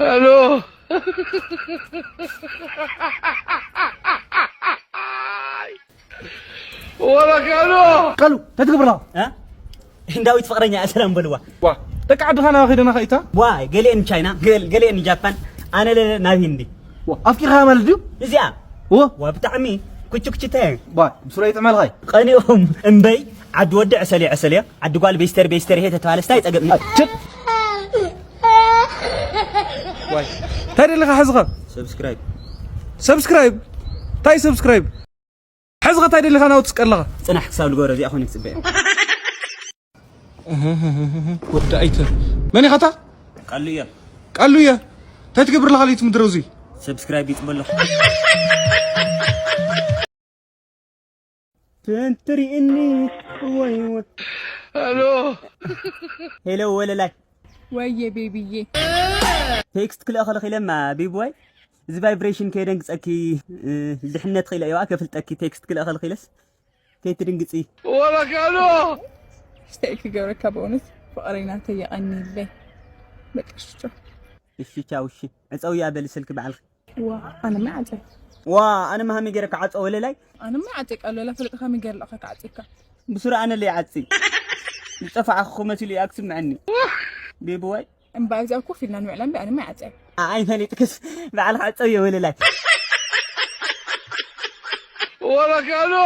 الو. ولك الو. قالوا تتقبل ها؟ ሂንዳዊት ፍቕረኛ እያ ሰላም በልዋ። ዋ ደቂ ዓድኻ ናበ ኸይደና ኸኢታ? ዋይ ገሊአን ቻይና፣ ገል- ገሊአን ጃፓን፣ ኣነ ለ ናብ ሂንዲ። ዋ ኣፍቂርኻ ማለት ድዩ? እዚኣ ዎ ዋ ብጣዕሚ ኩችኩችተ ዋ ብስሩ ይጥዕመልኻ እዩ። ቀኒኦም እምበይ ዓዲ ወዲ ዕሰል ዕሰል እያ ዓዲ ጓል ቤስተር ቤስተር ይሄ ተተባለስታ ይፀገብ ችል ዋይ እንታይ ደለኻ ሕዝኻ? ሰብስክራይብ ሰብስክራይብ እንታይ ሰብስክራይብ ሕዝኻ እንታይ ደለኻ ናውት ስቀለኻ? ፅናሕ ክሳብ ልገብሮ እዚኣ ኮይነ ክፅበ እየ ወዲ ኣይተ መን ኢኻታ? ቃሉ እየ ቃሉ እየ እንታይ ትገብር ኣለኻ ለይቲ ምድረ እዙይ? ሰብስክራይብ ይፅበ ኣለኹ ትንትሪእኒ ወይ ወይ الو. ሄሎ ወለላይ ወየ ቤቢዬ ቴክስት ክልእኸልኽ ኢለማ ቢብዋይ እዚ ቫይብሬሽን ከየደንግፀኪ ድሕነት ክኢለ እየዋ ከፍልጠኪ ቴክስት ክልእኸልኽ ኢለስ ከይትድንግፂ ولك الو. ሽታይ ክገብረካ ብእውነት ፍቕረይ ናተይ የቐኒለይ በቃ ሽቶ እሺ ቻው እሺ ዕፀውያ በሊ ስልኪ በዓልኺ ዋ ኣነ ማይ ዓፀ ዋ ኣነ መሃሚ ገይረካ ዓፀ ወለላይ ኣነ ማይ ዓፀ ቃሎላ ፈለጥካ ሚገርልእኻ ክዓፀካ ብሱሩ ኣነ ለይ ዓፂ ዝጠፋዕኹ መሲሉ እያ ክስምዐኒ ቤብዋይ እምባ ኣብዚኣ ኮፍ ኢልና ንውዕላ እምቢ ኣነ ማይ ዓፀ ኣይፈሊጥክስ በዓልካ ዕፀው የወለላይ ولك الو.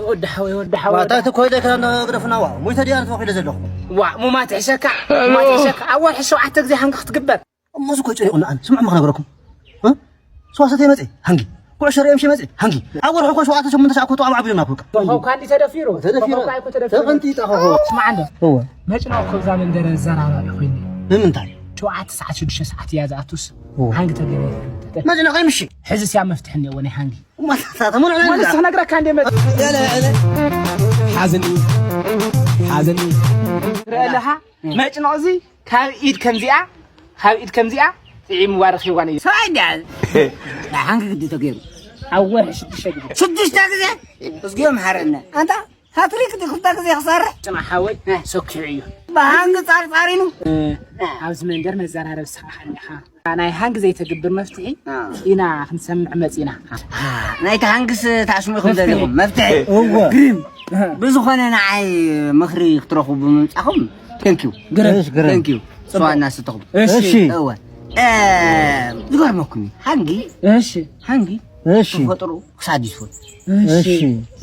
ወዲ ሓወይ ወዲ ሓወይ እንታይ ትኮይደ ከግደፉና ዋ ሙይተ ድያ ተወኪለ ዘለኹ ዋ ሙማት ሕሸካ ሙማት ሕሸካ ኣብ ወርሒ ሸውዓተ ግዜ ሃንቂ ክትግበር እሞ እዚ ኮይ ጨሪቑና ኣን ስምዑ ማ ክነግረኩም እ? ሰዋሰተ ይመፀ ሃንጊ ኩዕሾ ሪኦም ሽመፀ ሃንጊ ኣብ ወርሒ ኮ ሸውዓተ ሸሞንተ ሸዓ ኮ ጠዋዕ ዓቢልና ኩካ ኮኸብካ እንዲ ተደፊሩ ተደፊሩ ኮኸብካ ኣይኮ ተደፊሩ ተቐንጢ ጠኸኹ ስማዕ እንዶ እወ መጭና ኮብዛ መንደረ ዘራራቢ ኮይነ ንምንታይ ሸውዓተ ሰዓት ሽዱሽተ ሰዓት እያ ዝኣቱስ እወ። ሃንጊ ተገበ መጭና ቀይ ምሺ ሕዚ ስያ መፍትሕኒ እወ ናይ ሃንጊ ማሳታ ተመን ወንስ ክነግረካ እንደ መ ሓዝኒ ሓዝኒ ረለኻ መጭኖ እዚ ካብ ኢድ ከምዚኣ ካብ ኢድ ከምዚኣ ጥዒምዋ ረኺብዋ ነዩ ሰብኣይ እንዲያ ሓንጊ ግዲ ተገይሩ ኣብ ወርሒ ሽዱሽተ ግዜ ሽዱሽተ ግዜ እዝጊዮ መሓረና ኣንታ ሃትሪክ ዲ ክልተ ግዜ ክሰርሕ ጽና ሓወይ ሰኪዑ እዩ ብሃንጊ ጻርጻሪኑ ኣብዚ መንደር መዘራረብ ስኻ ሓሊኻ ናይ ሃንጊ ዘይተግብር መፍትሒ ኢና ክንሰምዕ መፂና ናይቲ ሃንግስ ታሽሙ ኢኹም ዘለኹም መፍትሒ ግሪም ብዝኾነ ንዓይ ምኽሪ ክትረኽቡ ብምምፃኹም ቴንኪዩ ቴንኪዩ ስዋ እናስተኹም እሺ እወ ዝገርመኩም እዩ ሃንጊ እሺ ሃንጊ እሺ ተፈጥሮ ክሳድ ይስወት እሺ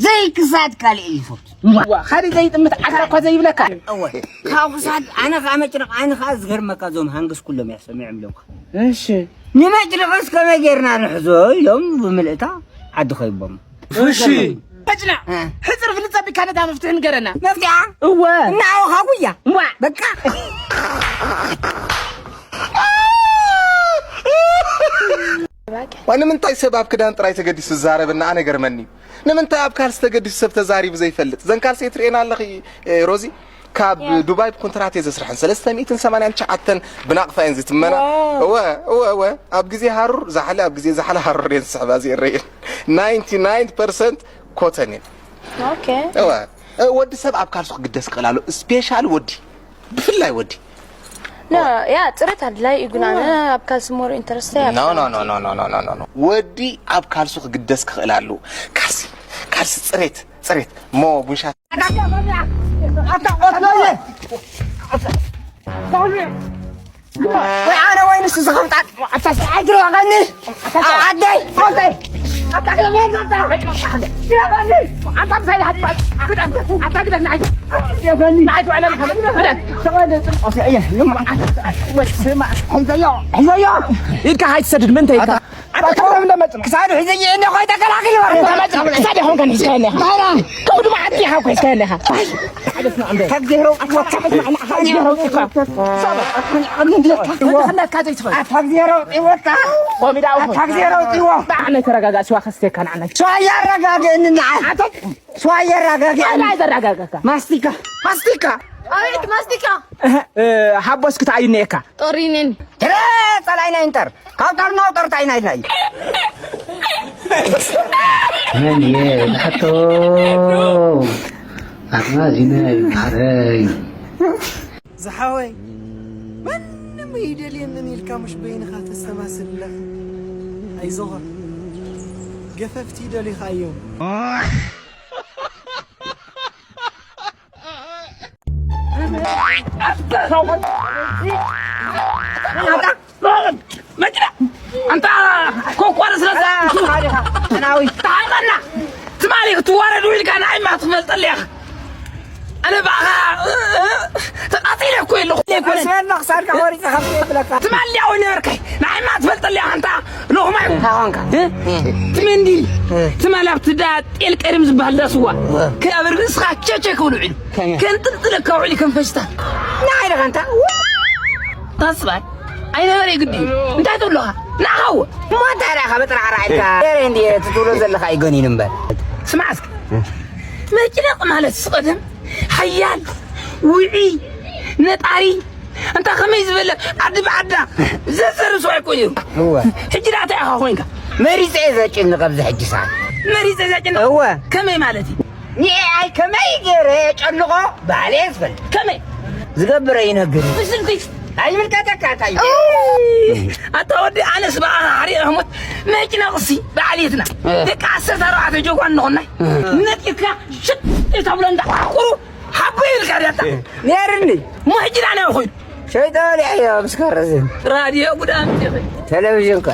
ዘይክሳድ ካልእ ይስወት ዋ ሓደ ዘይጥምት ዓካ እኳ ዘይብለካ እወ ካብ ክሳድ ኣነ ከዓ መጭረቕ ኣነ ከዓ ዝገርመካ እዞም ሃንግስ ኩሎም እያ ሰሚዖም ኢሎምካ እሺ ንመጭረቕስ ከመይ ጌርና ንሕዞ ኢሎም ብምልእታ ዓዲ ኮይቦም እሺ ሕፅና ሕፅር ፍልፀ ቢካ ነታ መፍትሒ ንገረና መፍትያ እወ እናወኻ ጉያ እዋ በቃ ዋ ንምንታይ ሰብ ኣብ ክዳን ጥራይ ተገዲሱ ዝዛረብ እና ኣነ ገርመኒ እዩ ንምንታይ ኣብ ካልሲ ተገዲሱ ሰብ ተዛሪቡ ዘይፈልጥ ዘን ካልሲ ትርእየና ኣለኺ ሮዚ ካብ ዱባይ ብኮንትራት እየ ዘስርሐን ሰለስተ ሚእትን ሰማንያን ትሽዓተን ብናቕፋ እየን ዝትመና እወ እወ እወ ኣብ ግዜ ሃሩር ዛሕሊ ኣብ ግዜ ዛሕሊ ሃሩር እየን ዝስሕባ ዝእረየን ናይንቲ ናይን ፐርሰንት ኮተን እየን ኦኬ እወ ወዲ ሰብ ኣብ ካልሱ ክግደስ ክእል ኣሎ ስፔሻል ወዲ ብፍላይ ወዲ ኖ ያ ፅሬት ኣድላይ እዩ ግን ኣነ ኣብ ካልሲ ሞር ኢንተረስት ኖ ኖ ኖ ኖ ኖ ኖ ኖ ወዲ ኣብ ካልሱ ክግደስ ክኽእል ኣለዎ ካልሲ ካልሲ ፅሬት ፅሬት እሞ ቡንሻ ወይ ኣነ ወይ ንሱ ዝኸፍጣት ኣታ ስዓይ ድረዋቐኒ ዓደይ ዓደይ ኢድካ ሃይትሰድድ ምንታይ ኢልካ ክሳዱ ሕዘየ እንደ ኾይ ተከላከል ክሳድ ይኾንከን ሒዝካየኒ ኢኻ ከምኡ ድማ ዓዲኻ እኮ ሒዝካየኒ ኢኻ ኣታ እግዚኣብሔር ኣውፅዎ ብዓይነይ ተረጋጋእ ስዋ ከስተካ ንዓናይ ስዋ እያረጋግእኒ ንዓይ ስዋ እየራጋግእኒ ናይ ዘረጋጋካ ማስቲካ ማስቲካ ኣቤት ማስቲካ ሃቦስ ክታዩ እኒኤካ ጦሪንን ትረ ፀላይና ይንጠር ካብ ጣርናው ጠርታይና ኢልና እዩ መን እየ ዝሓቶ ኣዝማዚነ እዩ ማረይ ዝሓወይ ይደልየንን ኢልካ ምሽ በይንኻ ተሰማስል ኣለኻ። ኣይዞኻ፣ ገፈፍቲ ይደልዩኻ እዮም። መኪና! ኣንታ ኮኳር ስለ ናዊ። ተሓይጠና! ትማሊ ክትዋረድ ውዒልካ ንዓይ ማ ትፈልጠለይ ኢኻ። ኣነ ብኣኻ ተቓጺለ እኮ የለኹ። ኣይኮነን። ኣስመራ ክሳድካ ቆሪጸ ከፍተ የብለካ። ትማሊ ኣወይ ነበርካይ? ንዓይ ማ ትፈልጠለይ ኢኻ ኣንታ ሎኽማይ። እንታይ ኾንካ? እ? ትመንዲ። እ። ትማሊ ኣብቲ ዳ ጤል ቀሪም ዝበሃል ዳ ስዋ። እ። ክኣብር ግን ስኻ ቸቸ ክብል ውዒሉ። ከመይ? ከንጥልጥለካ ውዒሉ ከም ፈሽታ። ንዓይ ዲኻ ኣንታ? ታስባይ? ኣይነበረ ግዲ እዩ። እንታይ ትብሎ ኢኻ? ንዓኻ እወ። እሞ እንታይ ደኣ ኢኻ በጥራዕራዕ ኢልካ? ገይረ እንድየ እቲ ትብሎ ዘለኻ እዩ ገኒኑ እምበር። ስማዕ እስኪ። መጭነቕ ማለት ስቐደም ሓያል፣ ውዒ፣ ነጣሪ፣ እንታ ከመይ ዝበለ ዓዲ ብዓዳ ዘዘርብ ሰብኣይ እኮ ነይሩ። እወ። ሕጂ ደኣ እንታይ ኢኻ ኮይንካ? መሪጸ እየ ዘጭንቕ ኣብዚ ሕጂ ሰዓት። መሪጸ ዘጭንቕ? እወ። ከመይ ማለት እዩ? ንኤኣይ ከመይ ገይረ የጨንቖ ባዕለ እየ ዝፈልጥ። ከመይ? ዝገብረ ይነግር። ምስልቲ። ኣይምልከተካ እንታይ እዩ? ኣታ ወዲ ኣነስ ብኣኻ ሓሪቐ ክሞት መጭነቕሲ በዓል የትና። እ። ደቂ ዓሰርተ ኣርባዕተ ጀጓን ንኾናይ። እ። ነጢርካ ሽጥ ተብሎ እንዳዓቁሩ ሓቦ ኢልካ ድያታ? ነይርኒ። እሞ ሕጂ ዳና ይኹን። ሸይጠ በሊዐዮ ምስ ከረዝን። ራድዮ ጉዳም ትኽእል። ቴሌቪዥን ከ?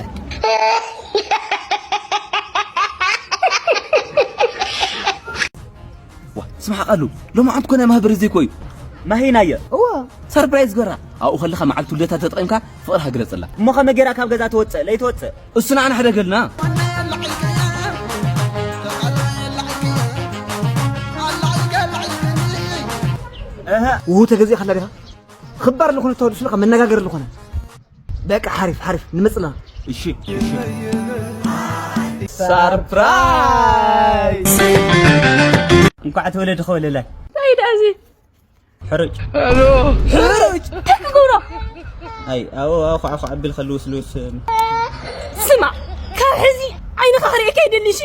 ዋ፣ ስማዕ ቃሉ፣ ሎማዓንቲ ኮነ ማህበረ ዘይኮ እዩ። ማሂናየ። እወ። ሰርፕራይዝ ገራ። ኣብኡ ከለኻ መዓልቲ ልደታ ተጠቒምካ ፍቕርኻ ግለጸላ። እሞ ከመይ ጌራ ካብ ገዛ ትወጽእ? ለይትወጽእ? እሱ ንዓና ሕደገልና። እህ። ውሁ ተገዚእካ ኣላ ዲኻ? ክባር ዝኾነ ተወድሱ ኢኻ መነጋገሪ ዝኾነ። በቃ ሓሪፍ፣ ሓሪፍ፣ ንመጽና። እሺ፣ እሺ። ሰርፕራይዝ! እንኳዕ ተወለድኻ ወለላይ። እንታይ ደኣ እዚ? ሕሩጭ። ሕሩጭ! እንታይ ክገብሮ? ኣይ፣ ኣብኡ፣ ኣብኡ ኳዕ ኳዕ ኣቢል ከልውስ ልውስ። ስማ፣ ካብ ሕዚ ዓይንኻ ክርእየካ ይደሊ፣ እሺ?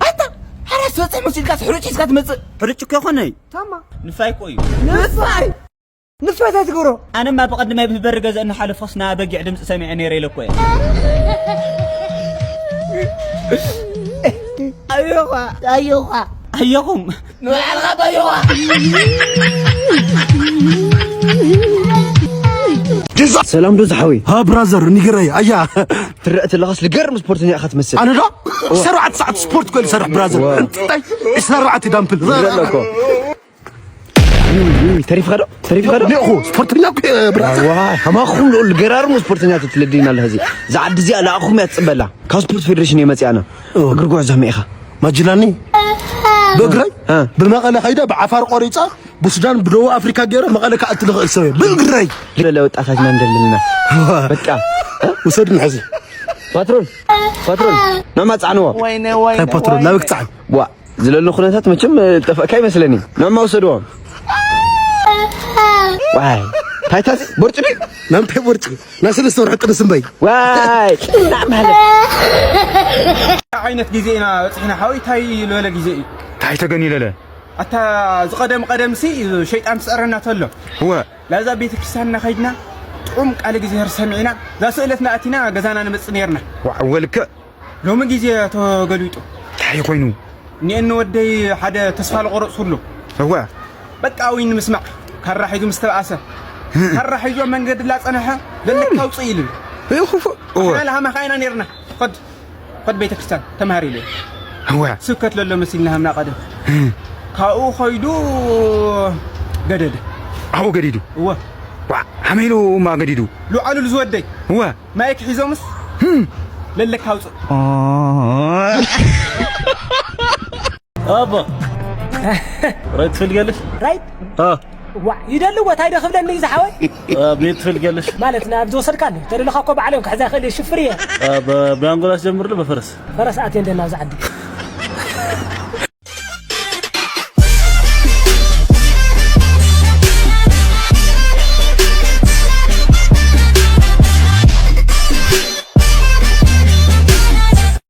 ኣታ፣ ሓራስ ትበጽሕ መሲልካስ ሕሩጭ ሒዝካ ትመጽእ? ሕሩጭ እኮ ይኾነ እዩ። ታማ። ንፋይ እኮ እዩ። ንፋይ! ንፋይ እንታይ ትገብሮ? ኣነማ ብቐድማይ ብበሪ ገዛ እናሓለፍኩስ ናይ በጊዕ ድምፂ ሰሚዐ ነይረ ኢለ እኮ እየ። ኣዮኻ፣ ኣዮኻ። ኣዮኹም። ንባዕልኻ ኣዮኻ። ሰላም ዶ ዝሓወይ? ሃ ብራዘር፣ ንገረይ፣ ኣያ። ትረአ ተለኻስ ልገርም ስፖርተኛ ኢኻ ትመስል። ኣነ ዶ? ዒስራ ኣርባዕተ ሰዓት ስፖርት እኮ እየ ዝሰርሕ ብራዘር። ዋ። እንታይ? ዒስራ ኣርባዕተ ዳምፕል። ይረአ ኣሎ እኮ። ውይ፣ ውይ፣ ተሪፍካ ዶ? ተሪፍካ ዶ? እኔ እኮ ስፖርተኛ እኮ እየ ብራዘር። ዋ፣ ከማኹም ልኡል ገራርሙ ስፖርተኛታት ትለድይና ኣለኻ። እዚ፣ እዛ ዓዲ እዚኣ ንኣኹም እያ ትጽበላ። ካብ ስፖርት ፌደሬሽን እየ መጺኣና። ኦ። እግሪ ጉዕዞ ከመይ ኢኻ? ማጅላኒ? ብእግረይ? እ። ብመቐለ ከይደ ብዓፋር ቆሪጻ ብሱዳን ብደቡብ ኣፍሪካ ገይረ መቐለ ክኣቱ ልኽእል ሰብ እየ። ብእግረይ! ለለ ወጣታትና እንደልልና። ዋ። በቃ። ውሰድኒ ሕዚ። ፓትሮል፣ ፓትሮል፣ ናማ ጻዕንዎ። ወይነ፣ ወይነ፣ እንታይ ፓትሮል? ወይነ። ናበይ ክጻዕን? ዋ፣ ዝለሎ ኩነታት መቸም፣ እ፣ ጠፋእካ ይመስለኒ። ናማ ውሰድዎ። ዋይ፣ ታይታዚ ቦርጭ ድዩ? ናምታይ ቦርጭ? ናይ ሰለስተ ወርሒ ጥንስ እምበይ። ዋይ፣ ና ማለት። እንታይ ዓይነት ግዜ ኢና በፂሕና ሓወይ? እንታይ ዝበለ ግዜ እዩ? እንታይ ተገኒለለ? ኣታ ዝቐደም ቀደምሲ ሸይጣን ትፀረና ተሎ። እወ። ላዛ ቤተ ክርስቲያን እናኸይድና ጥዑም ቃል እግዚኣብሔር ሰሚዕና እዛ ስእለትና ኣቲና ገዛና ንመጽእ ነርና። ዋዕ ወልክዕ። ሎሚ ግዜ ተገልቢጡ። እንታይ ኮይኑ? እኒአኒ ወደይ ሓደ ተስፋ ዝቆረጽኩሉ። እወ። በቃ ወይ ንምስማዕ ካራ ሒዙ ምስ ተባኣሰ፣ እህ። ካራ ሒዙ ኣብ መንገዲ ላጸንሐ ለለካ ኣውፅእ ኢሉ። እህ፣ ክፉእ። እወ። ንሕና ለሃማኻ ኢና ነርና። ኸድ ኸድ ቤተ ክርስቲያን ተምሃር ኢለ። እወ። ስብከት ለሎ መሲልና ሃምና ቀደም። እህ። ካብኡ ኸይዱ ገደደ። ኣብኡ ገዲዱ? እወ። ዋ፣ ከመይ ኢሉ እማ ገዲዱ? ልዓሉ ዝወደይ። እወ። ማይክ ሒዞምስ? ህም። ለለካ ኣውፅእ። ኦ። ኣቦ። ራይት ትፈልጊያለሽ? ራይት? አ። ዋ፣ ይደሊ ወ፣ እንታይ ዶ ክብለኒ እዩ ዝሓወይ? አ፣ ቤት ትፈልጊያለሽ? ማለት፣ ናብ ዝወሰድካኒ። ተደለኻ እኮ ባዕሎም ክሕዛ ይኽእል እየ፣ ሽፍር እየ። አ፣ በ-፣ ብኣንጎላስ ጀምርሉ፣ በፈረስ። ፈረስ ኣትየ እንደ ናብዚ ዓዲ።